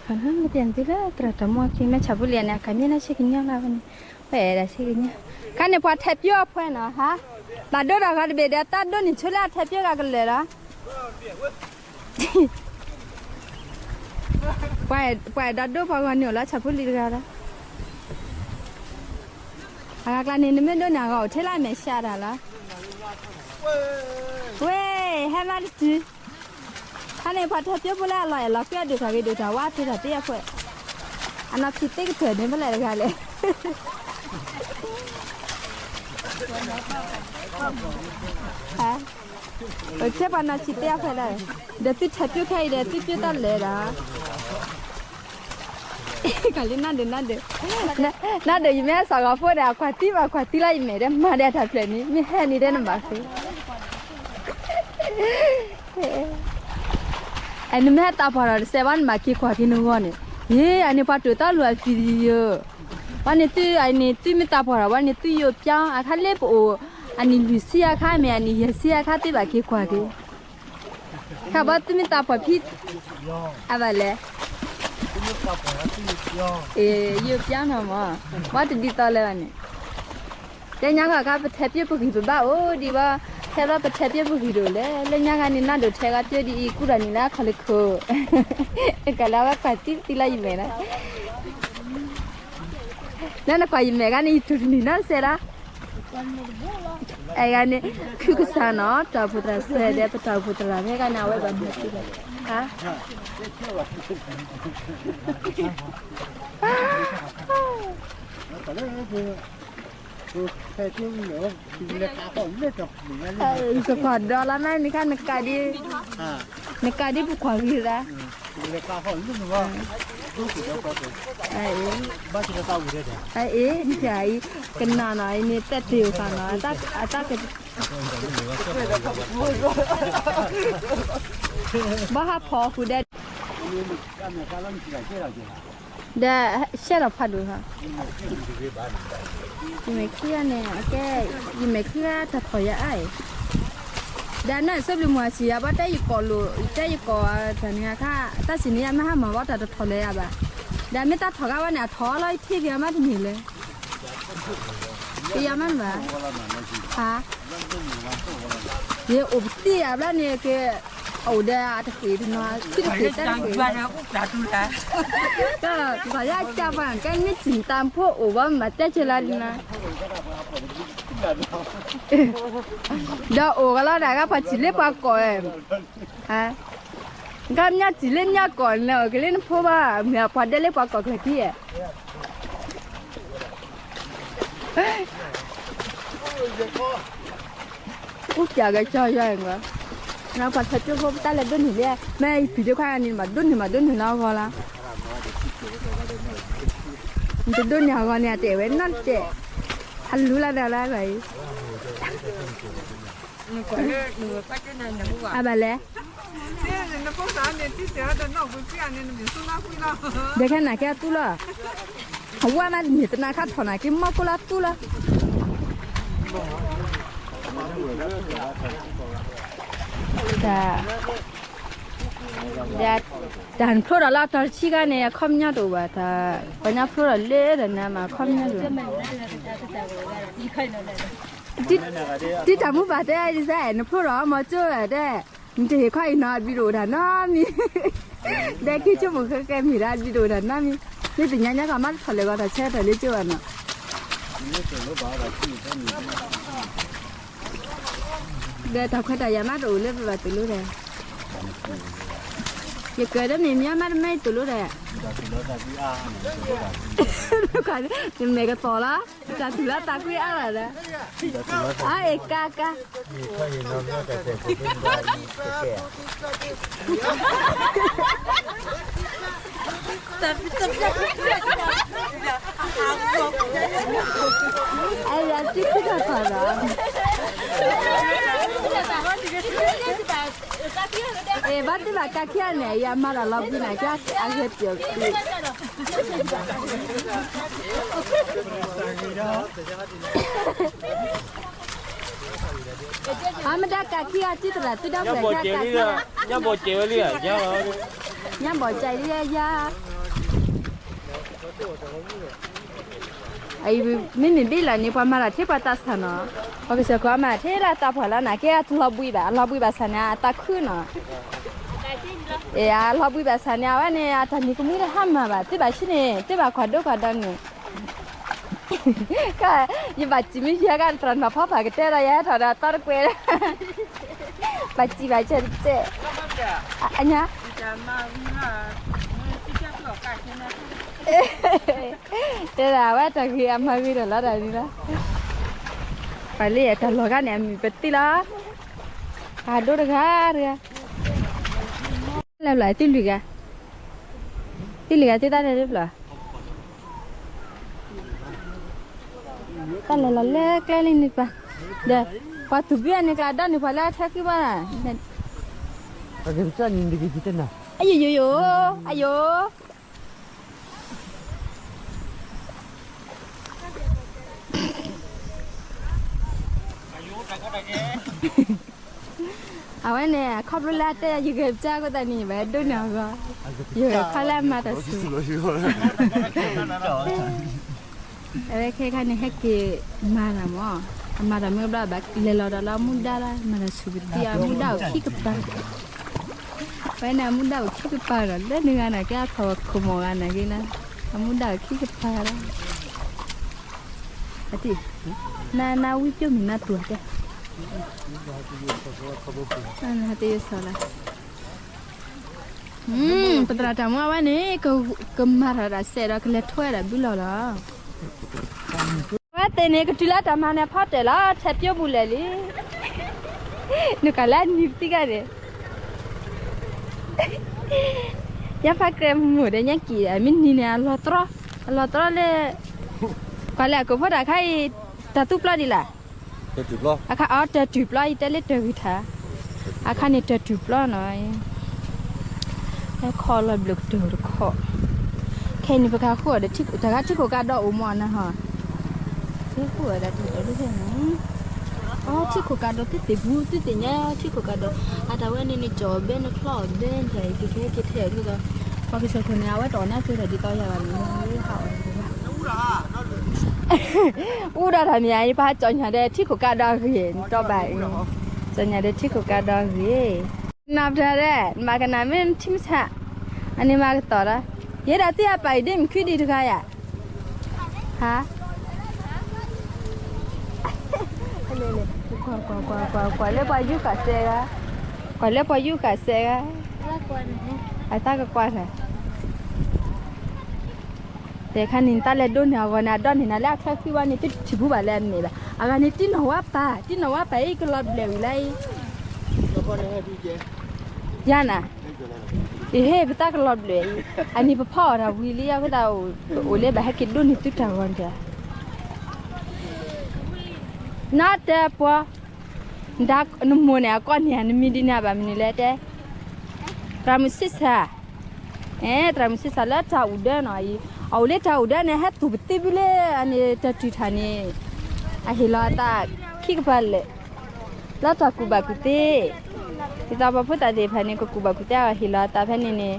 ပပျဲသုလၢသရၣ်တၢ်မူအခံ မ့ၢ်ဆၣ်ဖိလံၤန့ၣ် အကမ့ၢ်လၢဆ့ကညီလၢဝဲန့ၣ်, ပအဲၣ်ဒၣ်ဆ့ကညီ, ခါန့ၣ်ပှၤထဲးပၠိအဖှဲနီၤဟါ, ဘၣ်ဒိတၢ်ဂီၤတဘ့ၣ်ဒီး တၢ်ဒိန့ၣ်ဆိလၢအထဲးပၠိဂၤကလၢာ်လီၤ, ပှၤအဲၣ်ဒိးဒိပှၤဂီၢ်န့ၣ်အိၣ်လၢဆၣ်ဖိလံၤတဂၤလီၤ, အဂၤကျါန့ၣ် နမ့ၢ်ဒိန့ၣ် အဂီၢ်အိၣ်ထဲလၢအမဲာ်ဆှးတၢ်လီၤ, ဝဲ, ဟဲမးတတုၤ ခါန့ၣ် ပှၤထဲးပၠိဖိလၢအလီၤအဲၣ်လီၤကွံအဒိၣ်တၢ်ဂ့ၤ ဒိၣ်တၢ်ဝါ ဖဲတၢ်တ့အဖှဲ, အနီၢ်ခံသ့ကတၢၢ်န့ၣ် ဖဲလဲၣ်တဂၤလဲၣ်, ထဲပှၤနီၢ်ခံသ့အဖှဲလၢ, ဒီးသုထဲးပၠိခဲအံၤဒီး သုပၠိတၢ်လဲၤဒီး ကလံနၢ်ဒုးနၢ်ဒုး, နၢ်ဒုးယမ့ၢ်ဟဲစးဂီၤဖိဒီး အကွၢ်သံဘၣ်ကွၢ်သံလၢယမဲာ်ဒီး မၤဒဲးတၢ်ဖျၢၣ်န့ၣ် မ့ၢ်ဟဲန့ၣ်ဒီးနဘၣ်ဃ့, အဲ နမ့ၢ်ဟဲသးပှၢ်ဒီးတစဲးဘၣ် နဘၣ်က့ၤကွၢ်က့ၤနဂီၢ်န့ၣ်, ယ့ အန့ၣ်ပှၤတိာ်တၢ်လိာ်အသံယိာ်, ဘၣ်န့ၣ်သု အန့ၣ်သုမ့ၢ်သးပှၢ်ဒီး ဘၣ်န့ၣ်သုယိာ်ပျီအခါလၢပအိၣ်, အနံၣ်လွံၢ်ဆံအခါ မ့ၢ်အနံၣ်ယဲၢ်ဆံအခါ သုဘၣ်က့ၤကွၢ်က့ၤ ခါဘၣ်သုမ့ၢ်သးပှၢ်ဖံ, အဘၣ်လဲၣ်, ယိာ်ပျီနီၤမး, ဘၣ်တဒ်သိးလၢၤဘၣ်န့ၣ်, လၢညါခီခါပထဲးပၠိပဂံၢ်ပဘါအိၣ်ဒံးဘၣ်, ထဲလီၤပထဲးပၠိပဂံၢ်ဒိၣ်လဲၣ်, လၢညါခါန့ၣ် နၢ်ဒိးထဲဂၤပၠိဒ်အံၤ ကူၣ်ဒီးနံၤလၢအခီၣ်လၢခိၣ်, ကလၢဝဲကွၢ်သံသံလၢယမဲာ်လီၤ လၢနကွၢ်ယမဲာ်ခါန့ၣ် ယတူၢ်တနံၤနီတစဲးလီၤ, အဂၤန့ၣ် ခုကစၢ်နီၤ တၢ်အိၣ်ဖှိၣ်သရၣ်စဲးဒီး ပတၢ်အိၣ်ဖှိၣ်သရၣ်ဖဲခါန့ၣ် အဝဲဘၣ်မၤသံလီၤ, ကကွၢ်ဒီးလီၤမးန့ၣ်ခါ နကးဒ်, နကးဒ်ပကွၢ်ဂ့ၤဒၣ် အ့ၣ်, ကနၣ်နီၤ အံၤန့ၣ် တဲတ့ၢ်အိၣ်ဃာ်နီၤ အတၢ်က, ဘၣ်ဟးဖီၣ်ဃုာ်ဒီး, ဒီးရှဲလီၤဖးဒိၣ်လီၤ, ယမဲာ်ခံဂၤန့ၣ် အကဲ, ယမဲာ်ခံဂၤတၢ်ထီၣ်ယၤအါအံၤ, ဒီးနၢ်ဆိဘျုးမုၢ်အဆံးယၤ ဘၣ်တဲယကိာ်လိာ် တဲယကိာ်တၢ်န့ၣ်အခါ, တၢ်စံးန့ၣ်ယမ့ၢ်ဟးမၤဘၣ်တၢ်တထီၣ်လၢၤယၤဘၣ်, ဒီးမ့ၢ်တၢ်ထီၣ်ဂၤဝဲန့ၣ် အထီၣ်လီၤ ယထံၣ်က့ၤအမးတမံၤလၢၤ, ကယၤမးန့ၣ်ဘၣ်, ဟါ, ယအိၣ်ပသံယၤဘျီန့ၣ်က့ၤ, အအိၣ်ဒီးအတဃ့ၢ်တနီၤ ထံတဃ့ၢ်တၢ်တဃ့ၢ်, ကယၤကၢ်ပှၤ ကဲမ့ၢ်စံၣ်တၢ်ဖိအိၣ်ဘၣ် မၤတဲဆၢလၢလံနီၤ, ဒီးအိၣ်ကလီၤဒၣ်ဂၤ ပှၤစံၣ်လၢပှၤကိာ်, ဂၤမ့ၢ်စံၣ်လၢမ့ၢ်ကိာ်န့ၣ် အိၣ်က့ၤလၢနဖိဘၣ် မ့ၢ်ပှၤဒဲလၢပှၤကိာ်ကျဲၤခံဧါ, ကူစၢ်က့ၤကၠီယွၤအံၤ, ပှၤထီၣ်ကၠိဖိပတၢ်လဲၤဒိးန့ၢ်လံ, မ့ၢ်ယဖံးဒိခွါန့ၣ် မၤဒိးန့ၢ်မၤဒိးန့ၢ်လၢအဂီၢ်လီၤ, နတဒိးန့ၢ်အဂီၢ်န့ၣ် အတဲဝဲနီတစဲး, ဟးလူလၢဒၣ်လၢအဂီၢ်အံၤ, အဘၣ်လဲၣ်, ဒီးခဲနၤကဲအသူလီၤ, အဝဲမးတမ့ၢ်တနၤခါထီၣ်နၤက့ၤမီၢ်ကိၢ်လၢအသူလီၤ, တၢ်, တၢ်နဖျိထီၣ်လၢအတီၤတဆံခါန့ၣ် အခီပညီတအိၣ်ဘၣ်, တၢ်ပှၤညါဖျိထီၣ်လၢတၢ်နၤမး အခီပညီတအိၣ်, တံၤတၢ်မူဘၣ်တဲဒ်စဲး နဖျိထီၣ်မီၤကၠိတဲ, နတဟ့ၣ်ခီအံၤနီၤ အဘျုးတအိၣ်တၢ်နီတမံၤ, ဒီးက့ၤဆိကမိၣ်ဃဲဃဲမ့ၢ်ဒၣ် အဘျုးတအိၣ်တၢ်နီတမံၤ, မ့ၢ်သ့ၣ်ညါညါကီး မ့ၢ်တထီၣ်လဲၤဂီၤတၢ်ဆၢထၢၣ်လၢကၠိဘၣ်နီၤ ဒီးတၢ်ခွဲးတၢ်ယာ်မးတအိၣ်လၢပဘၣ်သိၣ်လိဒီး, ယကၢၤဒီးမ့ၢ်မ့ၢ်မးတမ့ၢ်သိၣ်လိဒီး, နမဲာ်ကသီၣ်လီၤ, တၢ်သူၣ်လီၤသးကွံအါလီၤဒီး, အါအ့ၣ်ကါကါ အယၤတံၢ်ခုၣ်ထီၣ်ထီၣ်ဒီး, အ့ၣ် ဘၣ်သ့ၣ်ဘၣ်ကါခံဂၤန့ၣ် အယၤမၤတၢ်လီၤဘှံးနၤက့ၤအဂဲၤပျီၤ, အမ့ၢ်တၢ်ကးခံဂၤ တံၢ်သရၣ်သုဒီဖျၢၣ်ကါခံဂၤ, ညၣ်ဘီၣ်ကဲးဝဲလံဧါ, ညၣ်ဘီၣ်ကဲးလံဧါ, ယၤ မ့မ့ၢ်ဘ့ၣ်လီၤန့ၣ် ပှၤမၤတၢ်ထဲပှၤသးစၢ်နီၤ, ပှၤကစၢၢ်ခိၣ်အမၤထဲလၢအသးပှၢ်လီၤနၤ ကဲအတလီၤဘှံးဘၣ် အလီၤဘှံးဘၣ်ဆၣ်န့ၣ် အသးခုနီၤ, အလီၤဘှံးဘၣ်ဆၣ်န့ၣ် အဝဲန့ၣ် အတၢ်နံၤကမှံတဟါမၢ်ဘၣ် သုဘၣ်ဆံန့ၣ် သုဘၣ်ကွၢ်ဒိကွၢ်ဒီးန့ၣ် ယဘၣ်စံးမ့ၢ်ယဲကတြၢ်နီၤဖီဖးကတဲဒီး ယဟဲထီၣ်ဒီးသီတကွဲး, ဘၣ်စံးဘၣ်စဲးတစဲး, အညါ, တဲဒၣ်ဝဲတၢ်ဂ့ၤအမၤဂ့ၤဒီးလီၤတၢ်န့ၣ်လီၤ, ပှၤလၢယတၢ်လီၢ်ဂၤန့ၣ် အမုာ်ပသံလီၤ, အဒိတဂၤတဂၤ, လၢဘျီသုလွံၢ်ဂၤ, သုလွံၢ်ဂၤသုတၢ်လဲၤလၢဘျီ တၢ်လဲၤလီၤလၢကျဲလံန့ၣ်ပၢ်, ဒီး ပှၤသူၣ်ဘံၣ်အန့ၣ်ကျါဒီးန့ၣ် ပှၤလၢအထၢဃံဘၣ်, အယိယိယိ, အယိ, အဝဲန့ၣ် ခီဖျိလၢအတဲယဂဲၤပစၢ်အဃိသတးန့ၣ် ယဘၣ်ဒိးန့ၢ်အဂီၢ်, ယဂဲၤခီလၢအမၤတၢ်ဆူၣ် အဝဲခဲခါန့ၣ် ဟဲက့ၤမၤတၢ်မး, အမၤတၢ်မ့ၢ်ဘျီဘၣ် လဲၤလီၤဒီးလၢအမူဒါလၢ မၤတၢ်ဆူၣ်ပသံအမူဒါအိၣ်ခံကပၤ, ဝဲန့ၣ်အမူဒါအိၣ်ခံကပၤဒီး လၢနဂၤနာ်က့ အထီၣ်ခိၣ်မီၢ်ဂၤနာ်က့လၢ အမူဒါအိၣ်ခံကပၤဒီး နနဝံပျိမုၢ်နတူၢ်တဲ, နဟဲတယိစီၤလၢ ပသရၣ်တၢ်မူအဝဲန့ၣ် ကမၤထီၣ်တၢ်စဲးဒီးကလဲၤထွဲဒၣ်ဘုလီၢ်လီၤ. အဝဲသ့ၣ်န့ၣ် ကတုၤလၢတၢ်မၤန့ၣ်ဖီတဲာ်လီၤ ထဲပၠိပူၤလဲၣ်လံ, နကလၢနံၤပသံဂၤန့ၣ်, ယဖးကြဲမိၢ်ဒီးညါက့ၤ မ့ၢ်နံၤန့ၣ် အလီၤတြီ, အလီၤတြီလၢ ကွၢ်လၢအကိာ်ဖိတၢ်ခါအံၤ တၢ်သူပျီဒံးလၢ အခါအီၤတၢ်တုၤပျီ ယတဲလၢတၢ်ဂံၢ်ထါ, အခါန့ၣ်တၢ်တုၤပျီနီၤ, ဟဲခီလီၤဘျၢၣ်ကတၢၢ်တခီ, ခဲအံၤန့ၣ် ပကဃုအီၤဒီး တၢ်ဂၤထံခိၣ်ကါဒီးအိၣ်မးနဟီ, ဟဲဃုအီၤဒီးတၢ်ဂၤထံခိၣ်ကါဒီး အီ ထံခိၣ်ကါဒီးသုသ့ၣ်ပူၤ သုသ့ၣ်ညါထံခိၣ်ကါဒီး, အတၢ်ဝဲန့ၣ်န့ၣ် ကၠီၣ်ဘဲနချီအီၣ်ဘဲနတၢ်အံၤ ကကဟဲက့ၤထဲအဒိဒီး, ပှၤကစၢၢ်ခိၣ်န့ၣ် အဝဲတအီၣ်နၢ်ကၠိတၢ်ဒ်သိးယၤဘၣ်န့ၣ် ဟးအီၣ် အူဒီးတၢ်မ့ၢ်အံၤ ပှၤကၠီၣ်ညါဒီးထံခိၣ်ကါဒီးအဂ့ၢ် နတီဘၣ်အံၤ, ကၠီၣ်ညါဒီးထံခိၣ်ကါဒီးအဂ့ၢ်, နပတၢ်ဒီး နမၤကနၣ်မ့ၢ်နထံမဆါ, အန့ၣ်မၤကတီၢ်ဒီး, ယဲဒၣ်သုအပာ်အံၤဒ်မ့ၢ်ခုဒံးတဂၤယၤ, ဟါ, ကွၢ်လၢပှၤယူၢ်ဃာ်စဲးဂၤ, ကွၢ်လၢပှၤယူၢ်ဃာ်စဲးဂၤ, အသးကကွၢ်နၤ တဲခါန့ၣ် တၢ်လဲၤဒိးန့ၢ်အဂီၢ်န့ၣ် အဒီးန့ၢ်နၤလၢအချၢဃံဝဲန့ၣ် သုတထံၣ်ဘူးဘၣ်လၢအမ့ၢ်ဘၣ်. အဂၤန့ၣ် တံၢ်နီၢ်ဝါပၢ်, တံၢ်နီၢ်ဝါပၢ်အံၤ ကလီၤဘျဲးဝံၤလၢအံၤ, ယၤနၤ, အဟ့ၣ် ပတၢ်ကလီၤဘျဲးအံၤ, အန့ၣ်ပဖီအီၣ်တၢ်ဝံၤလံ အဃိသတး အိၣ်လၢဘၣ်ဟဲက့ၤဒိးန့ၢ်သုတၢ်ဂီၤန့ၣ် နတဲပှၤ, နမိၢ်န့ၣ် အကိးန့ၢ်နမံၤဒ်န့ၣ် ဘၣ်မနုၤလဲၣ်တဲ, သရၣ်မုၣ်ဆံးစၢ်, အဲ သရၣ်မုၣ်ဆံးစၢ်လၢတၢ်အူဒၢနီၤအံၤ, အအိၣ်လၢတၢ်အူဒၢန့ၣ် ဟဲသူၣ်ပသံဘုလၢအန့ၣ်တၢ်တုၤထၣ်န့ၣ်, အဟ့ၣ်လီၤအသးခံကပၤလဲၣ်, လၢတၢ်ကူၣ်ဘၣ်ကူၣ်သ့, ဒ်သိးပှၤဖိသၣ်သ့ၣ်တဖၣ်န့ၣ် ကကူၣ်ဘၣ်ကူၣ်သ့အဂီၢ် ဟ့ၣ်လီၤအသးဖဲန့ၣ်န့ၣ်,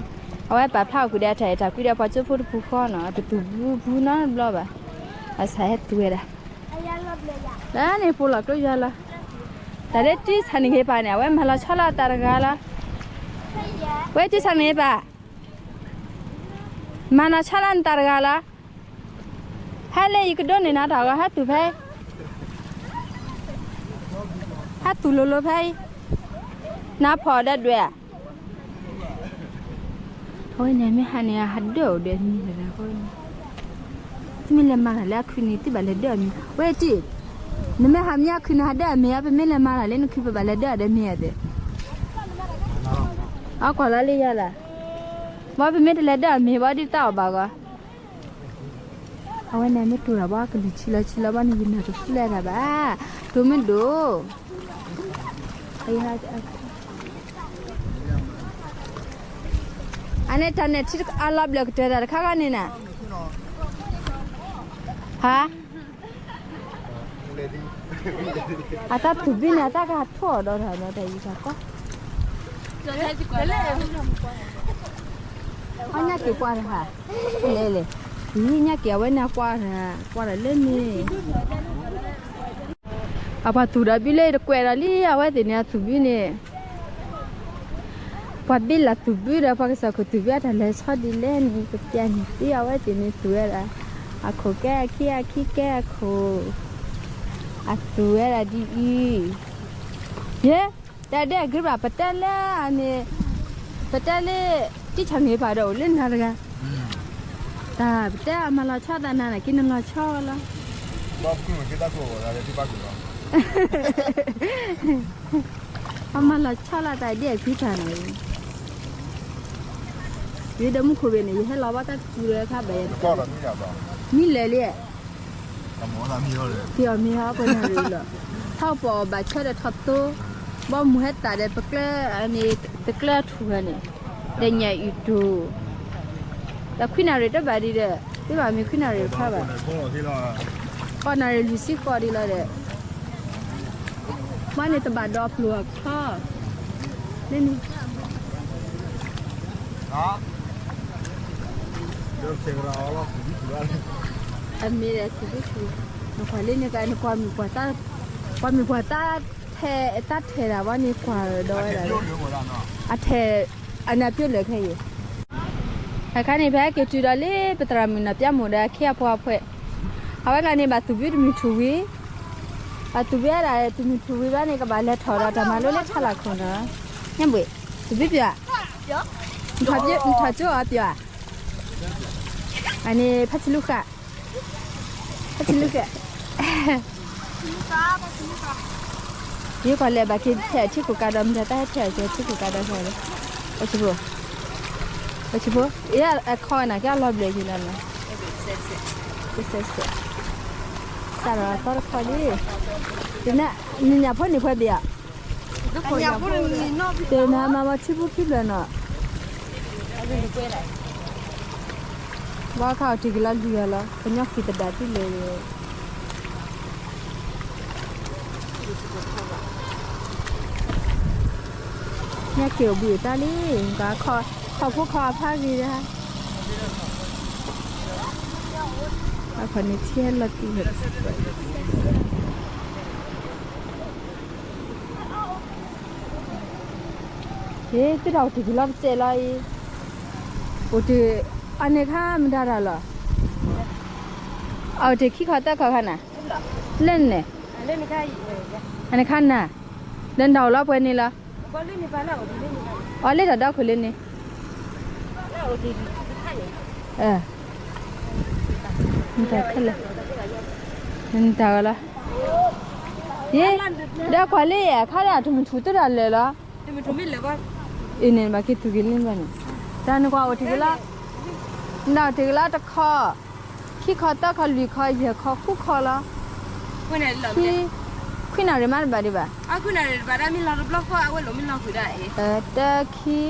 အဝဲပာ်ဖျါအီၤဃုာ်ဒီးအတၢ်အဲၣ်တၢ်ကွံဒီးပှၤကၠိဖိတပူၤဃီနီၤ, တသူၣ်ဘုဘုနီတဘျီဘၣ်, အဆၣ်ဟဲသူဝဲဒၣ် လၢန့ၣ် ပိာ်လီၤကျိယွၤလီၤ. တၢ်လၢတံၢ်ဆၣ်နဂ့ၤပၢ်န့ၣ် အဝဲမၤလီၤဆီလၢအသးတဂၤလီၤ. ဝဲတံၢ်ဆၣ်နဂ့ၤပၢ်, မၤလီၤဆီလၢနသးတဂၤလီၤ. ဟဲလၢယကဒိးန့ၢ်နၤတၢ်ဂီၤ ဟဲသူၣ်ဖဲအံၤ, ဟဲသူၣ်လိၤလိၤဖဲအံၤ, နဖီၣ်ဒီးဒွဲၣ်ဧါ. အဝဲန့ၣ်မ့ၢ်ဟးန့ၣ် ဟးဒၢအီၤဒီးအမံၤလၢအဃိန့ၣ်, သုမ့ၢ်လဲၤမၤတၢ်လၢအခုန့ၣ် သုဘၣ်လဲၤဒၢအမံၤ, ဝဲတံၢ်, နမ့ၢ်ဟးမံအခုန့ၣ် ဟးဒၢအမံၤဧါ, ပမ့ၢ်လဲၤမၤတၢ်လၢနခု ပဘၣ်လဲၤဒၢအီၤဒီးမ့ၢ်ဧါသ့ၣ်, အကွၢ်လီၤလံယၤလီၤ, ဘၣ်ပမ့ၢ်တလဲၤဒၢအမံၤဘၣ်ဒ်တၢ်အီၣ်ဘၣ်ဂီၢ် အဝဲန့ၣ်မ့ၢ်တိၢ်တၢ်ဘၣ် ကလုၢ်ဆံးလီၤဆံးလီၤဘၣ်န့ၣ် ယနၢ်တဖုလဲၣ်တၢ်ဘၣ်, တိၢ်မ့ၢ်ဒိၣ်, အန့ၣ်တၢ်နဲၣ်ထံအလီၤဘျၢၣ်ကတၢၢ်တၢ်တခါခါန့ၣ်နၤ, ဟါ, အတၢ်သူၣ်ဘံၣ်န့ၣ် အတၢ်ကဟးထိၣ်အီၤဒီးတၢ်ဒီးတၢ်ယံၤတၢ်ကီ, အညၣ်က့ၤကွၢ်တဟါ, လဲၤလဲၤ ဟံးညၣ်က့ၤအဝဲန့ၣ် ကွၢ်တၢ်လၢန့ၣ် အပှၤသူၣ်ဒီးဘုလၢတကွဲးဒီးလံ အဝဲသ့ၣ်န့ၣ်အသူၣ်ဘုန့ၣ် ပှၤဘ့ၣ်လးသူၣ်ဘုဒီး ပှၤကစၢ်ခိၣ်သူၣ်ဘုအတၢ်လဲၤဆီဒ်လဲၣ်န့ၣ် ပပျဲန့ၣ်သ့ အဝဲသ့ၣ်န့ၣ်သူၣ်ဝဲဒၣ် အခိၣ်ကဲအခံ အခံကဲအခိၣ် အသူၣ်ဝဲဒၣ်ဒ်အံၤ ယဲ တၢ်ဒဲအဂ့ၤဘၣ် ပတဲလၢန့ၣ် ပတဲလၢ တံၢ်ဆၣ်န့ၣ်ပာ်ဒီးအိၣ်လၢနၤတဂၤ တၢ်ပတဲအမၤလီၤဆီသးနၤန့ၣ် က့ၤနလီၤဆီလီၤ အမၤလီၤဆီလီၤတၢ်ဒ်အခံတၢ်န့ၣ် ယဒီးမူခိၣ်ဘ့ၣ်န့ၣ် ယဟဲလီၤဘၣ်တၢ်ပူၤလၢခါဘၣ်ယၤ မံလၢာ်လံ က့ၤအီၣ်မ့ၤဟီပနၣ်ရံၣ်လီၤ ထီၣ်ပီၣ်ဘၣ်ဆၢဒီးထီၣ်သိ ဘီမုၢ်ဟဲတၢ်ဒီးပကျၢၢ်န့ၣ် တကျၢၢ်အထူၣ်ဂၤန့ၣ် ဒီးညၣ်အုၣ်တူၢ် ဒီးခွံနၣ်ရံၣ်တဘၣ်ဒံးဒီး သ့ဘၣ်မ့ၢ်ခွံနၣ်ရံၣ်တခါဘၣ် ဃိးနၣ်ရံၣ်လွံၢ်ဆံဃိးဒံးလီၤဒီး မ့ၢ်န့ၣ်တဘၣ်ဒီးပျိၤအခီ လၢန့ၣ် အမ့ၢ်ဒီးသူၣ်ဘုဆူၣ် နကွၢ်လၢန့ၣ်က နကွၢ်မုၢ်ပှၢ်တၢ် ကွၢ်မုၢ်ပှၢ်တၢ်ထဲး တၢ်ထဲးဒၣ်ဝဲန့ၣ်ကွၢ်ဒီးဝဲဒၣ် အထဲး အနၢ်ပၢၢ်လၢခဲအံၤ အခါန့ၣ် ဖဲက့ၤတုၤဒီးလၢ ပသရၣ်မုၣ်နီၢ်ပျၢ်မိၢ်ဒီးအခ့အပှၤအဖှဲး အဝဲဂၤန့ၣ် ဘၣ်သူၣ်ဘုတမုၢ်ထူၣ်ဝံၤ ဘၣ်သူၣ်ဘုဒၣ်တမုၢ်ထူၣ်ဝံၤဘၣ်န့ၣ် ကဘၣ်လဲၤထီၣ်ဒီးတၢ်မၤလိလၢထးလၢ်ခိၣ်နီၤ ညၣ်ဘှံး သူၣ်ဘုပျၢ် နထီၣ်ကၠိအီၤပျၢ် အန့ၣ် ဖးဆံလူဃာ် ဖးဆံလူဃာ် ယကွၢ်လဲၤဘၣ်က့ၤထဲအထံခိၣ်ကးဒီး မ့ၢ်တၢ်ဟဲထဲအက့ၤထံခိၣ်ကးဒီး ပှၤဆံဖိ ပှၤဆံဖိ ယအခီနၤက့အလီၤဘျဲၣ်က့ၤလီၤနီၤ စဲးစဲး စးဒီးသီတခီဒ် နညၣ်ဖိန့ၣ်ဖဲဘ့ၣ်ဧါ တနၤမၤမၤထံဖိခံဖျၢၣ်နီၤ ဘၣ်ခါအီၤတ့ၢ်က့ၤလီၤလွံၢ်ဂၤလီၤ ကညီဃံသဒၣ်တံၢ်လၢာ် ညၣ်က့ၤအိၣ်ဘှံးအိၣ်တၢ်လံ ခီဖိခီအဖါဂ့ၤဒၣ် အခီန့ၣ်ထံဟဲလီၤတံၢ် ဟ့ၣ် သ့ၣ်တၢ်အိၣ်တ့ၢ်က့ၤလီၤတစဲးလီၤအံၤ အိၣ်တ့ၢ် အန့ၣ်ခါမတၤတၢ်လီၤ အအိၣ်တ့ၢ်ခံခီသၢခီခါနၤ လၢန့ၣ် အန့ၣ်ခါနၤ ဒီးနတၢ်အိၣ်လီၤပှဲၤန့ၣ်လီၤ အီၤလၢတၢ်ဒီခိၣ်လၢန့ၣ် နတၢ်ခဲလၢာ် နတၢ်ဂီၤလီၤ ယ့ ဒီးကွၢ်လၢအခါဒၣ်တမုၢ်ထူၣ်တဒၣ်လၢာ်လီၤ အန့ၣ်ဘၣ်က့ၤသူၣ်က့ၤလၢဘၣ်န့ၣ် တၢ်နကွၢ်အိၣ်တ့ၢ်က့ၤလီၤ နတၢ်အိၣ်တ့ၢ်က့ၤလီၤတခီ ခံခီသၢခီလွံၢ်ခီယဲၢ်ခီဃုခီလီၤ ခွံနၣ်ရံၣ်မးတဘၣ်ဒံးဘၣ် တၢ်ခံ တၢ်လွံၢ် ယဲၢ်ဃုနံၣ်ဃီအဝဲလိၣ်မ့ၢ်လီၤဃုာ်ဒၣ်အံၤ တၢ်ခံ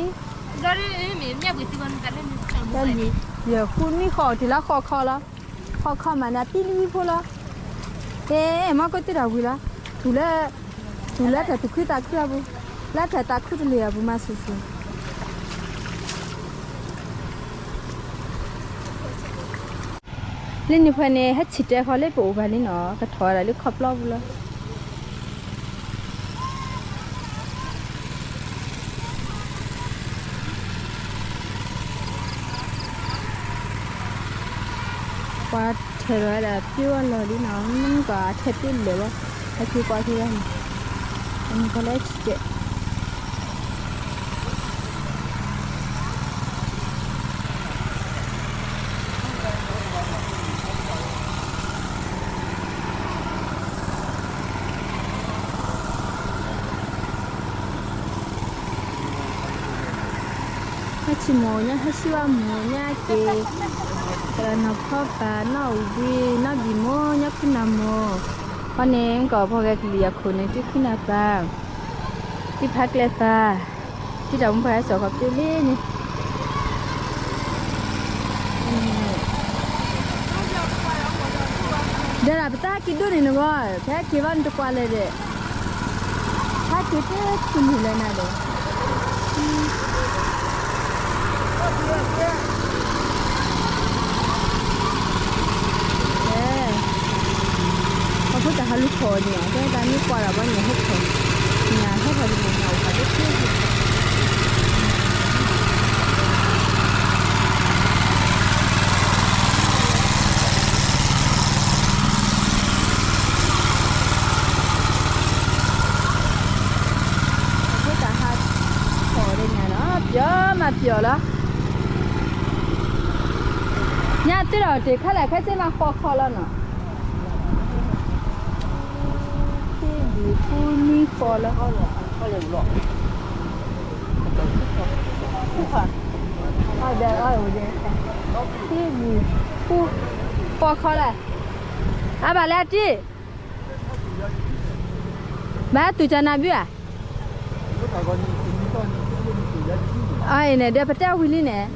တၢ်လွံၢ် ယဲၢ်ဃုနံၣ်ဃီအီၤတ့ၢ်လၢဃီခီလီၤ ဃီခီမးန့ၣ် အပံလံဖိလီၤ ဟ့ၣ် မၤကိးသ့ၣ်တၢ်ဝံၤလီၤ သူၣ်လၢ သူၣ်လၢတၢ်သူၣ်ခုသးခုအပူၤ လၢတၢ်သးခုတလ့ၢ်အပူၤမၤဆူၣ်ဆူၣ် လၢန့ၣ်ဖဲန့ၣ် ဟဲဆံၣ်တဲာ်ဃီလၢပအိၣ်ဘၣ်လံနီၤ ကထီၣ်ဝဲဒၣ်လၢခီပျီပူၤလီၤ ပှၤထဲးလီၤဝဲဒၣ်ပျိအလီၢ်လံနီၤ မ့ၢ်ကီးထဲးပျိလဲၣ်ဝဲ ဟဲက့ၤကွၢ်က့ၤဝဲန့ၣ် အမ့ၢ်ကီးလၢဆံၣ်တဲာ် ဟဲဆံမိၢ်ညါ ဟဲဆံဝါမိၢ်ညါက့ၤ သရၣ်နီၢ်ဖီပာ် နီၢ်အူဘှံး နီၢ်ဘံၣ်မိၢ် ညီခွံနၢ်မိၢ် ခီန့ၣ် ကီၢ်ဖီဂဲၤကလံၤအခိၣ်န့ၣ် တံၤခွံနၢ်ပၢ် တံၤဖးကျဲပၢ် တံၤတၢ်မူပှၤဟဲစိာ်ခီပျိလံန့ၣ် ဒီးပတၢ်က့ၤဒိၣ်န့ၣ်နဂီၢ် ဖဲက့ၤဘၣ်နတကွၢ်လဲၣ်ဒီး ဖဲက့ၤတထံၣ်မုၢ်လဲၣ်နၤဒီး ညၣ် တဲတၢ်မ့ၢ်ကွၢ်ဒီးဘီညၣ်ဟဲထီၣ်, ညၣ်ဟဲထီၣ်တညၣ်ညၣ်အိၣ်ဖးဒိၣ်ဖျ့ဖျ့, အဃိတၢ်ဟးထီၣ်ဒီးညၣ်နီၤ ပျီၤမးပျီၤလီၤ, ညၣ်တုၤဒီးတ့ၢ်ခါလဲၣ် ခဲစ့မးဃီခီလီၤနီၤ. ခံဘျုးဃုနံၣ်ဃီလီၤ, ခံဘျုးဃု, ဃီခီလီၤ, အါဘၣ်လၢအတံၢ်, ဘၣ်သူၣ်ကၢ်နၤဘုဧါ. အန့ၣ်ဒီးပတဲဝံၤလံန့ၣ်,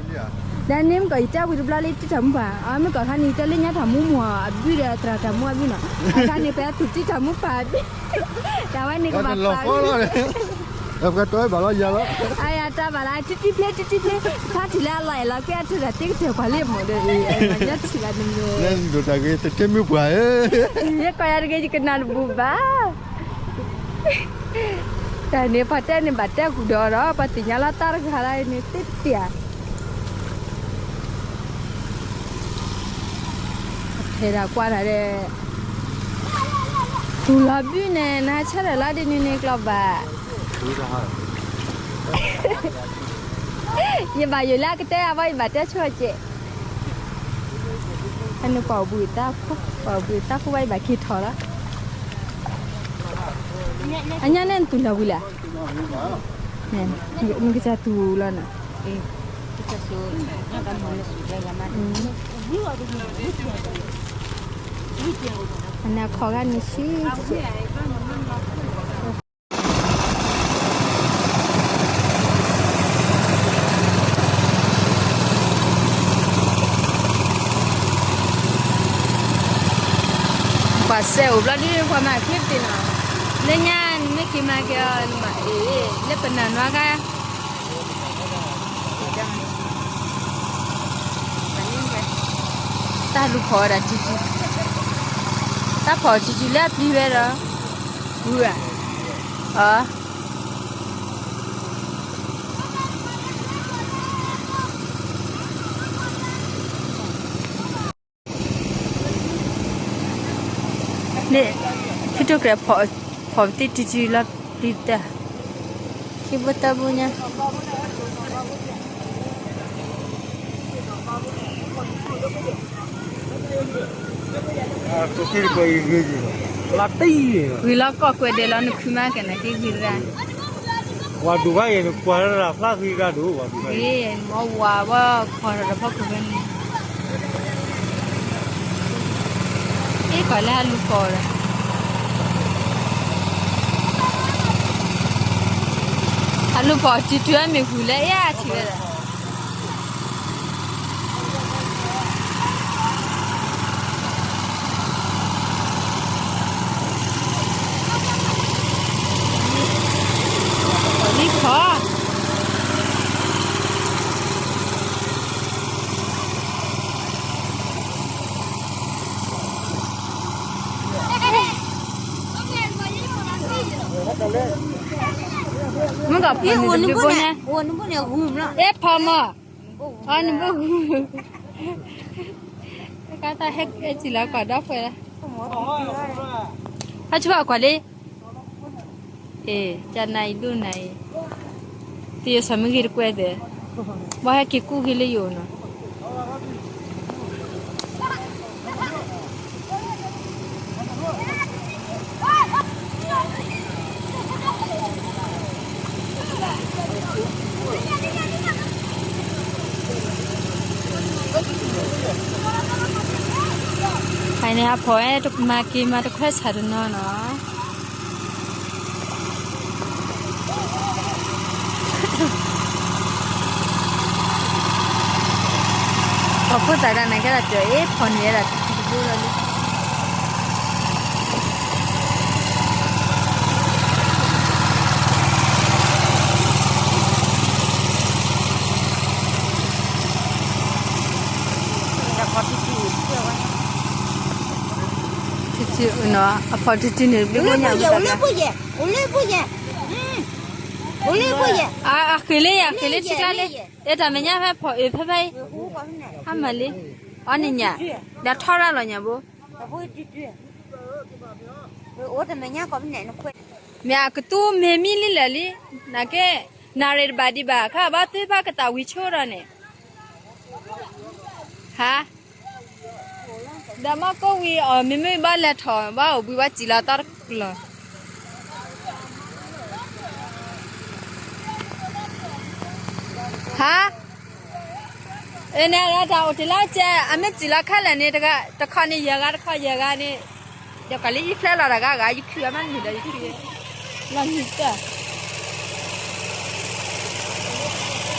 ဒီးန့ၣ်မ့ၢ်ကီးယတဲဝံၤတဘျီလၢတံၢ်တၢ်မူပၢ်, အမ့ၢ်ကီးခါန့ၣ် ယတဲလၢညါတၢ်မူမီၢ်အဘုဒီးသရၣ်တၢ်မူအဘုနီၤ, အခါန့ၣ်ပသူၣ်တံၢ်တၢ်မူပၢ်အဘု, တၢ်ဝဲန့ၣ်ကဘၣ်ပာ်လီၤ, ပကတီၢ်ဘၣ်လီၤယၤလီၤ, အတၢ်ဘၣ်လၢတံၢ်တံၢ်ဖျ့တံၢ်တံၢ်ဖျ့, ဖါတံၢ်လၢအလီၤအဲၣ်လီၤကွံအထူၣ်တၢ်တ့ကတၢၢ်ပှၤလံမီၢ်ဒီး, နဒိၣ်တၢ်ဂ့ၤတထ့မုၢ်ပှၢ်ဧၢ, ယဲကီးယၤတဂ့ၤ ယကနၣ်တဘူၣ်ဘၣ် တၢ်န့ၣ် ပှၤတဲန့ၣ် ဘၣ်တဲကူၣ်ဒီးဒီး ပှၤသ့ၣ်ညါလီၤတၢ်တဂၤလၢန့ၣ်သ့တ့ၢ်ဧါ, ဖဲဒၣ်ကွၢ်တၢ်ဒီး, သူၣ်လီၤဘုန့ၣ် နဆၢထၢၣ်လီၤဒ်န့ၣ်န့ၣ်ကျီဘၣ်, ယဘၣ်ယိၣ်လၢအကတဲအဘီ ယဘၣ်တဲဆိကဲး, အန့ၣ်ပှၤအိၣ်ဘှံးတၢ်ခိ, ပှၤအိၣ်ဘှံးတၢ်ခိဘၣ် ယဘၣ်က့ၤထီၣ်လီၤ, အညါန့ၣ်နသူၣ်လီၤဝံၤလဲၣ်, နကစၢ်သူၣ်လီၤနီၤ, အန့ၣ်အခီၣ်ဂၤန့ၣ်ဆံး ပှၤစဲအိၣ်ဘျီဒ်ပှၤမၤချ့ပတ့ၢ်နီၤ, လၢညါနမ့ၢ်က့ၤမၤက့ၤအီၤ နဘၣ်အ့ၣ် လၢပနၢ်နွါဂၤ, တၢ်လူၤဖီၣ်ဝဲဒၣ်ထံထံ, တၢ်ဖီၣ်ထံထံလၢအပျံၤဝဲဒီး, ဝံၤဧါ, အ န့ၣ်, ဖုတိၢ်ကြဲးဖီၣ်, ဖီၣ်ပသံတံၤတံၤလီၤပျံၤတၢ်, ခံဘိတၢ်ဘိညါ, ဂ့ၤလီၤကီၢ်ကွဲးဒဲးလီၤ နခုမးကဲနၤက့ဂ့ၤတဂၤ, ဝၤဒိၣ်ဘၣ်ယဲၢ်နကွၢ်လၢဖျါဂ့ၤဂၤဒိၣ်ဝၤဒိၣ်ဘၣ်ယဲၢ်, မ့ၢ်ဝၤဝဲခီၣ်ဒီးဖီခိၣ်ဖဲန့ၣ် အ့ၣ် ပှၤလၢအလူၤဖီၣ်ဒီး, အလူၤဖီၣ်တုၤတုၤအမ့ၢ်ဂုၢ်လၢအ့ၣ်အထံၣ်ဝဲဒၣ်, လံဖီၣ် မ့ၢ်ကီး အိၣ်နဘိန့ၣ်, အဲၣ်ဖီမီၢ်, အီနဘိ, ကါတၢ်ဟဲစံၣ်လီၤကီၢ်ဒီးဖှဲးလီၤ, ဟဲဆူၣ်ဘၣ်ကွၢ်လံ, အ့ၣ် ကနၤအံၤဒိၣ်နၤအံၤ, တယိၤစီၤမ့ၢ်ဂ့ၤတကွဲၢ်သ့, ဘၣ်ဟဲက့ၤကူၣ်ဂ့ၤလၢယအိၣ်နီၤ ဖဲန့ၣ် ဟးဖီၣ်ဝဲ တမၤက့ၤမၤတခွဲဆၣ်တနီၤနီၤ, ပှၤဖိသၣ်တၢ်န့ၣ်ကဲဒၣ်ပျီၤအ့ၣ်ဖီၣ်န့ၢ်ဝဲဒၣ်တဘိလီၤလံ တထံ အဖီတံၢ်တံၢ်န့ၣ် ဘျုးဘိညၣ် အိၣ်လၢဘိယဲၢ်, အိၣ်လၢဘိယဲၢ်, အိၣ်လၢဘိယဲၢ်, အဃ့လၢယၤ ဃ့လၢထံကျါလၢ, အဲတၢ်မဲာ်ညါဖဲဖီအၢ ဖဲဖဲအံၤ, ဟါမၤလံ, အီန့ၣ်ညၣ်, ဒီးထီရၣ်လီၤညၣ်ဘိ, မ့ၢ်အကသူမ့ၢ်မံလံလၢာ်လံ, နာ်က့, နၣ်ရံၣ်တဘၣ်ဒံးဘၣ် ခါဘၣ်သ့ၣ်တဖၣ်ကတၢ်ဝံၤဆိဒီးန့ၣ်, ဟါ ဒီးမ့ၢ်ကိးဝံၤအီၤ မ့မ့ၢ်ဘၣ်လဲၤထီၣ် ဘၣ်အိၣ်ဘှံးဘၣ်စံၣ်လီၤတၢ်တကျၢၤ, ဟါ, အန့ၣ်တၢ်အိၣ်တ့ၢ်လၢကဲ အမ့ၢ်စံၣ်လီၤခဲလၢာ်န့ၣ် တခီန့ၣ်ယဲၢ်ဂၤ တခီယဲၢ်ဂၤန့ၣ်, ယကလံယဖျဲလီၤတဂၤဂၤ ယခုအမ့ၢ်မုာ်ဒီးယခု, လီၤနံၤတၢ်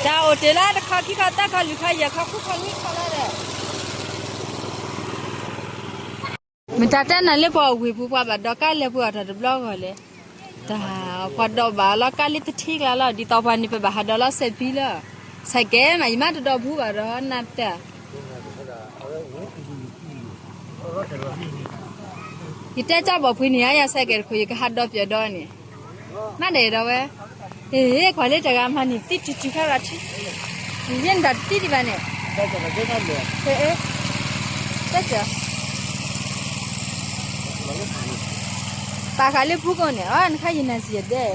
တၢ်အိၣ်တ့ၢ်လၢတခီခံခီသၢခီလွံၢ်ခီယဲၢ်ခီဃုခီနွံခီလီၤဒီး, မတၤတဲနၤလၢပှၤဝ့ၢ်ပူၤ ပှၤဘၣ်ဒိးကါလဲၤပှ့ၤအီၣ်တၢ်တဘျီဂီၢ်လဲၣ်, တၢ်ပှၤဒိးဘၣ်လီၤကါလၢတထံကျါလီၤ ဒ်သိးပှၤန့ၣ် ပဘၣ်ဟးဒိးလီၤစဲးဖံလီၤ, စဲးကဲမး ယမါတဒိးဘူးဘၣ်ဒီး နၢ်ပၢၢ် ယတဲကၠီဘီၣ်ဖှံန့ၣ် ယၤစဲးကဲတခိၣ် ယကဟးဒိးပၠးဒီးန့ၣ်, မ့ၢ်ဒဲးဒီးဝဲ, ဟ့ၣ် ကွၢ်လၢတဂၤမၤန့ၢ်သံတံၤတံၤခါရၤထံ, ယဲၢ်နတၢ်တသံဒံးဘၣ်န့ၣ်, ပာ်ဃာ်လၢဖူကိးန့ၣ် အနခါယနၤစံယဒဲး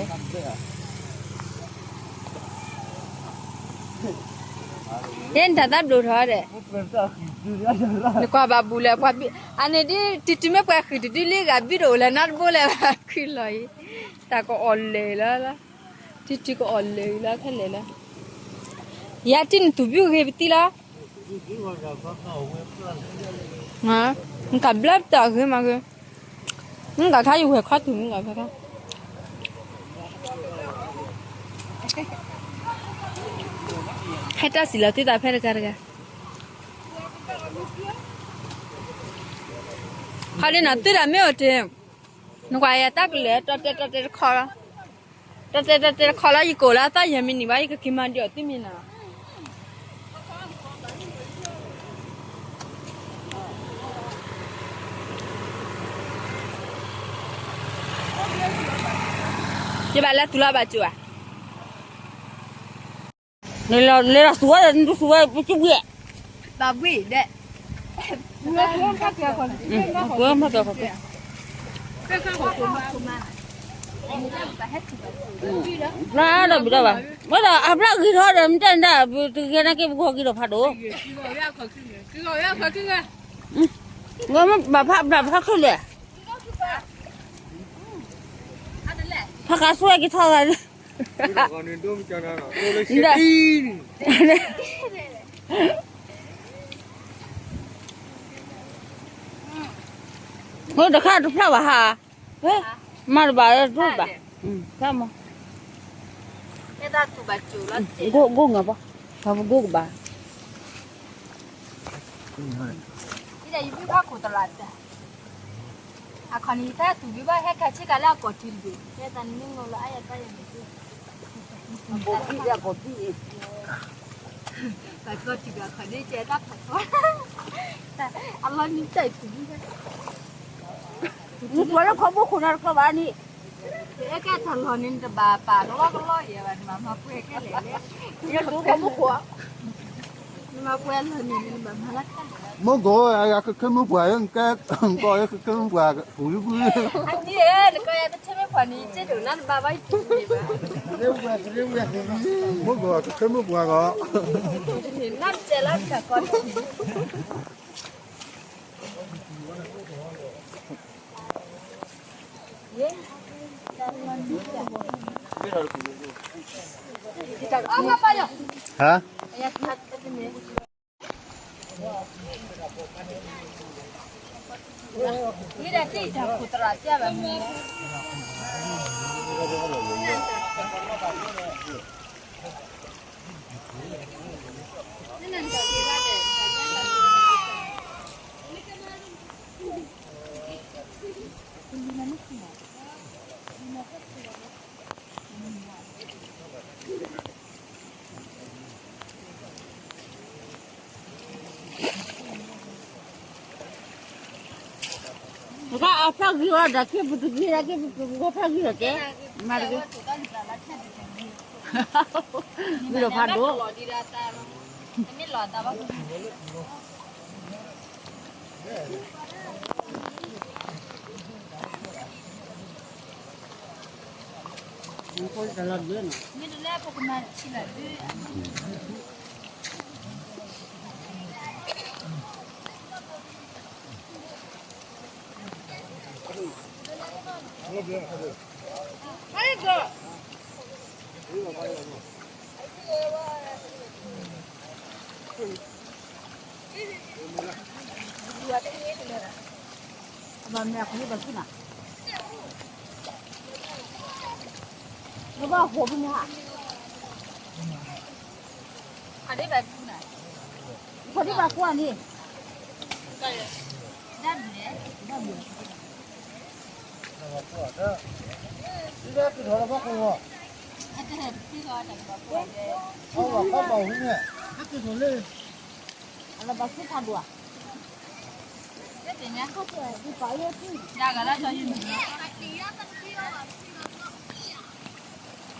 ယဲၢ်နတၢ်သးဘျုးထီၣ်ဒဲး, နကွၢ်ဘၣ်ဘူးလဲၣ်, အန့ၣ်ဒ် တံၤတံၤမ့ၢ်ပှၤဃံၣ်တဒုလံဂၤ ဘံၣ်တအိၣ်လၢၤနီတဘိလၢၤဘၣ် ခုလီၤအံၤ, တၢ်ကအီၣ်လဲၣ်လီၤ, တံၤတံၤကအီၣ်လဲၣ်လီၤခဲလၢာ်လီၤ, ယၤတံၢ်နသူၣ်ဘုဂ့ၤပသံလီၤ, နကဘျၢပတၢ်ဂ့ၤမးဂ့ၤ, နကခါယဝဲၢ်ခီထူၣ်မုၢ်ဂၤဖဲခါ, ဟဲတၢ်စံးလီၤသုသးဖဲတဂၤတဂၤ ခီဒ်နီၤ သုတၢ်မ့ၢ်အိၣ်တ့ၢ်, နကွၢ်ယၤတၢ်ကလၢာ် တီတဲာ်တီတဲာ်တခီလီၤ, တီတဲာ်တီတဲာ်တခီလီၤ ယကအိၣ်လၢအသီယဲၢ်မံးနံးဘၣ် ယကက့ၤမၤဒံးအီၤသုမ့ၢ်နီၤ, ယဘၣ်လဲၤသူၣ်လီၤဘၣ်စၢၤဧါ လဲၤလီၤသူၣ်ဝဲ နသူၣ်ဝဲ ပစံးဝံၤ, ဘၣ်ဘှံးဒဲး, ကွၢ်မၤကဲခီကွၢ်, ဘျါဒီးဘျါဘၣ်, မ့ၢ်ဒီးအဘျါဂ့ၤထီၣ်ဒီး မ့ၢ်တဲနဒၣ် တဂ့ၤနာ်က့ ပဂီၤက့ၤဒီးဖးဒိၣ်, ဘၣ်ဖးဘျါဖးခုလဲၣ်, ဖးကးစွဲက့ၤထီၣ်ဂၤ မ့ၢ်တခါတဖျါဘၣ်ဟါ, မၤတဘၣ်တဘၣ်, ဖျါမး, ဂိၢ်ဂိၢ်ငါပှၤ, ပှၤပဂိၢ်ကဘၣ်, အခီန့ၣ် ယတၢ်သူၣ်ဘံၣ်ဘၣ်ဟဲခါဆ့ကၤလၢအကိာ်ထံတဘ့ၣ် ယဲတၢ်နမ့ၢ်ငိၢ်လီၤအါယတၢ်ယဲန့ၣ်, ကိာ်ထံ, ကိာ်ထံ, ပှၤကိာ်ထံဘၣ်ခီန့ၣ် ကဲတၢ်ဖးထီ, အလီၤနံၤတၢ်သူၣ်ဘံၣ်ဘၣ်, နကွၢ်လၢခီဘိခိၣ်နၤတခီဘၣ်န့ၣ်, အဲကဲတၢ်လီၢ်န့ၣ် နတဘၣ်ပာ်ကလီကလီယဲဘၣ် နဘၣ်မၤပှဲၤခဲလၢာ်လဲၣ်, နမၤပှဲၤလီၢ်န့ၣ် နဘၣ်မၤလၢခဲလၢာ် မ့ၢ်ဂီၤ ယခဲမုၢ်ပှၢ် ယကဲ ကီယခဲမုၢ်ပှၢ် ပူၤယပူၤ အနံၤဧၢ နကီယတဆၢမ့ၢ်ပှၢ်န့ၣ် ယစ့ဒိၣ်နၤတဘၣ်ဘၣ် ယထူန့ၣ်ဘၣ် မ့ၢ်ဂီၤ ခဲမုၢ်ပှၢ်ဂီၤ နဘၣ်စဲးလၢတၢ်ကီ ဟါ နကအီၣ်ဖျၢၣ်ဂံၢ်အီၤ ဒီးက့ၤပတဂ့ၤ ဒီးက့ၤပတဂ့ၤ ဖျၢၣ်ဂံၢ်ဒီးက့ၤ မၤတဂ့ၤ ဂံၢ်ဒီးဖးဒိၣ် ချီၣ်ကဒီးတၢ်ဒီးလၢ်လံနီၤ တဘၣ်ဒီး မ့ၢ်ဘၣ်လၢကဘၣ်ဒီးဆၢကတီၢ်မ့ၢ် ပမ့ၢ်မၤတၢ်န့ၣ် ပှၤချီၣ်အီၣ်တၢ်တဘၣ်ဒီးလီၤ.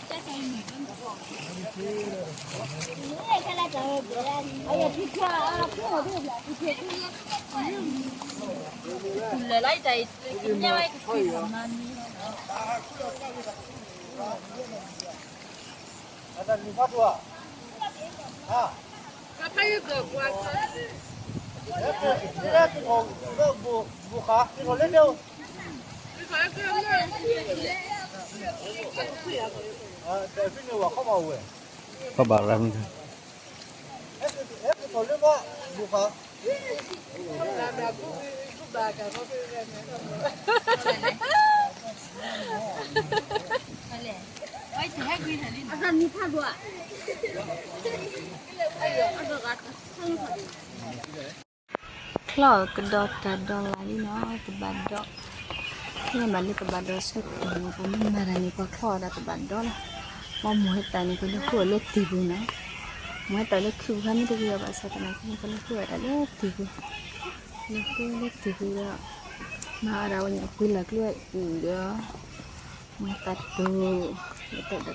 ပှၤမိၢ်ဟဲတၢ်န့ၣ် ပှၤလဲၤဃုအီၤလၢတံၤပူၤနီၤ. မိၢ်ဟဲတၢ်လၢခုၣ်ခါမ့ၢ်တဂ့ၤအီၤဘၣ်ဆၣ်သနာ်က့ ပှၤလဲၤဃုအီၣ်တၢ်လၢတံၤပူၤ, လဲၤဃုလၢတံၤပူၤဒီး မၤအီၣ်ဒၣ်ဝဲညၣ်ပှ့ၤလၢ်ကျိအုၣ်ဒီး မိၢ်ဟဲတၢ်တိၢ် လဲၤတၢ်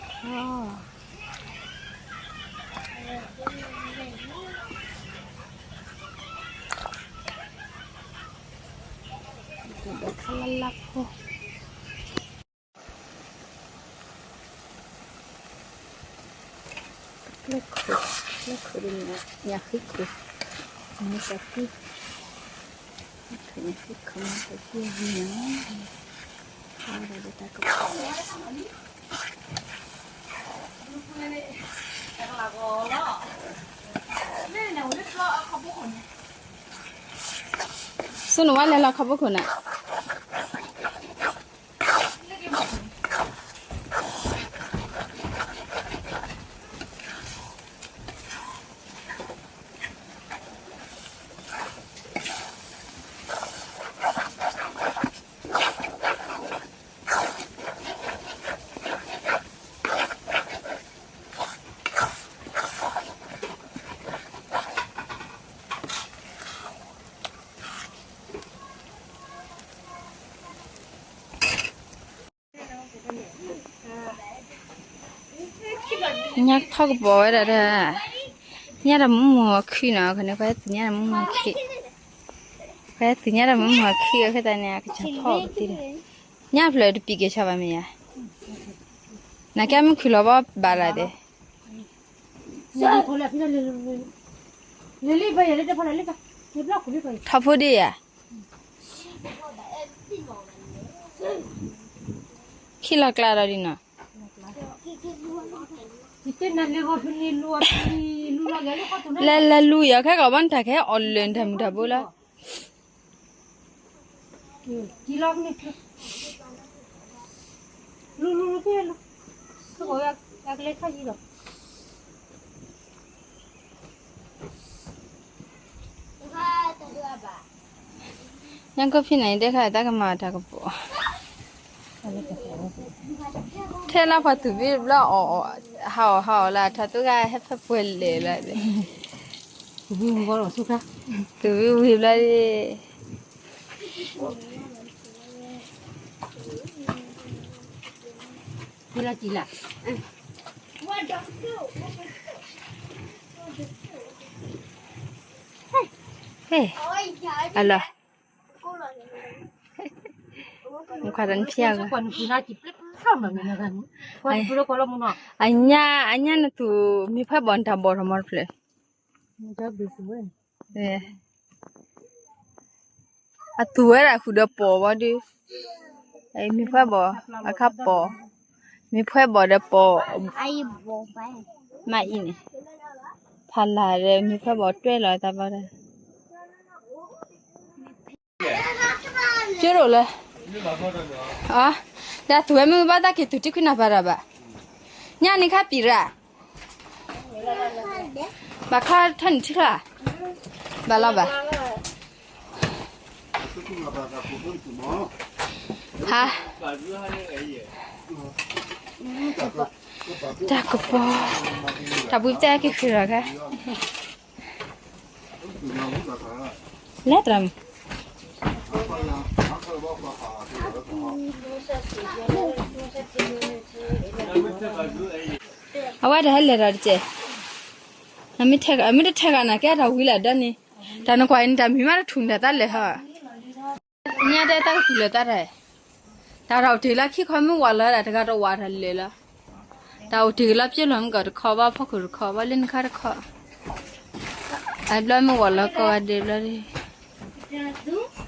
ဒီးချီၣ် ဒီးခါလၢလၢဖိ ကျဲခိၣ်, ကျဲခိၣ်ဒီး ညၣ်ဃံခိၣ်, မ့ၢ်တၢ်ဃံ, ညၣ်ဃံခိၣ်မ့ၢ်တၢ်ဃံအဂံၢ်န့ၣ်, အဝဲဒၣ်ဒီးတၢ်ကပီၤ ဆူနဝဲလဲၤလီၤခီဘိခိၣ်န့ၣ်. ညၣ်ထီၣ်ကပီၤဝဲဒၣ်ဒီး, ညၣ်တၢ်မုၢ်မုၢ်အီၤခံနီၤ, ခန့ၣ် ပှၤဟဲသ့ၣ်ညၣ်တၢ်မုၢ်မုၢ်အီၤခံ, ပှၤဟဲသ့ၣ်ညၣ်တၢ်မုၢ်မုၢ်အီၤခံ အဃိသတးန့ၣ် အကစၢ်ဖီၣ်အီၤကသ့ဒီး, ညၣ်ဖျၢၣ်တပံးက့ၤဆါဘၣ်မ့ၢ်ဧါ, နာ်က့မုၢ်ခုၣ်လီၤဘီဘၣ်လၢ်ဒီး, ထီၣ်ဖိဒ့ဧါ, ခံလီၤကျါဒီးဒ်နီၤ, လဲၤလဲၤလူၤယၤ ခဲကီးဘၣ်နတၢ်ခဲအီၣ်လၢာ်နတၢ်မုၢ်တၢ်ဘိလၢ ညၣ်ကိၢ်ဖံန့ၣ် ဒဲခါတၢ်ကမၤတၢ်ကပီၤ, ထဲလၢပှၤသူၣ်ဘံၣ်ဘျီအီၣ်အီၣ် ဟးအီၣ်ဟးအီၣ်လၢ ထးသူၣ်ဂၤဟဲဖဲပှဲၤလဲၣ်လၢ, သူၣ်ဘံၣ်ဝံၤဘျီဒီး, ဖုလၢကံလၢ်, ဟဲ, အလီၤ, နခွါတနဖျါဂၤ, အညါ, အညါနသူၣ်မ့ၢ်ဖှဲဘီၣ် နတၢ်ဘီၣ်ထီၣ်မီတဖျၢၣ် အသူၣ်ဝဲဒၣ်ဃုာ်ဒီးပိာ်ဝဲဒုး, မ့ၢ်ဖှဲဘီၣ်, အခါပိာ်, မ့ၢ်ဖှဲဘီၣ်ဒီးပိာ်, မ့ၢ်အံၤန့ၣ်, ဖးလၢ်ဒီး မ့ၢ်ဖှဲဘီၣ်တွဲလီၤတၢ်ဘီဒီး ကၠိဒိၣ်လၢ, ဒီးသူဝဲမုၢ်ဘၣ်တၢ်က့ၤသူၣ်တံၢ်ခွံနၢ်ပၤတၢ်ဘၣ်, ညၣ်န့ၣ်ခါပံၤရၣ်, ဘၣ်ခါထၢနုာ်ထံချၢ, ဘၣ်လီၤဘၣ်, ဟါ, တၢ်ကပီၤ, တၢ်ဘုပတဲက့ၤဃုာ်လီၤခါ လဲၤတရၣ်မုၣ်, အဝဲတဟဲလဲၤဒီးတကဲး, မ့ၢ်တထဲဂၤနၤကဲတၢ်ဝံၤလၢဒၢန့ၣ်, တၢ်နကွၢ်အံၤန့ၣ် တၢ်မံၤမးတထူၣ်န့ၣ်တၢ်လဲၤဟီ, ညါတဲတၢ်ကတူၢ်လၢတၢ်တၢ်, တၢ်တၢ်အိၣ်တ့ၢ်လၢခံခီမ့ၢ်ဝးလၢတၢ်တဂၤတဝးတၢ်လဲၤလၢ တၢ်အိၣ်တ့ၢ်လၢပျဲလီၤမ့ၢ်ကီးတခီ ဘၣ်ဖီခိၣ်တခီ ဘၣ်လၢနခါတခီ, အဘျီမ့ၢ်ဝးလီၤကီၢ်ဂၤဒဲးဘျီဒၣ်, ပှၤသူၣ်ဘံဝံၤလံနီၤ, တံၢ်သူၣ်ဘံ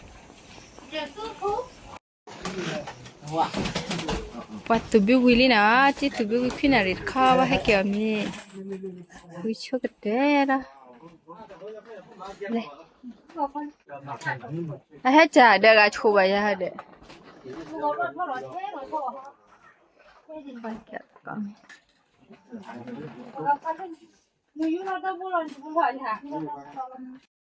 ဝံၤခွံနၣ်ရံၣ်တခီ ဘၣ်ဟဲက့ၤအီၤမ့ၢ်, ဝံဆိကတၢၢ်ဒီး, အဟဲတၢ်ဒီးဂၤဆိဘၣ်ယၤဒီး မ့ၢ်ယူၤလီၤတၢ်ဘိလီၤန့ၣ်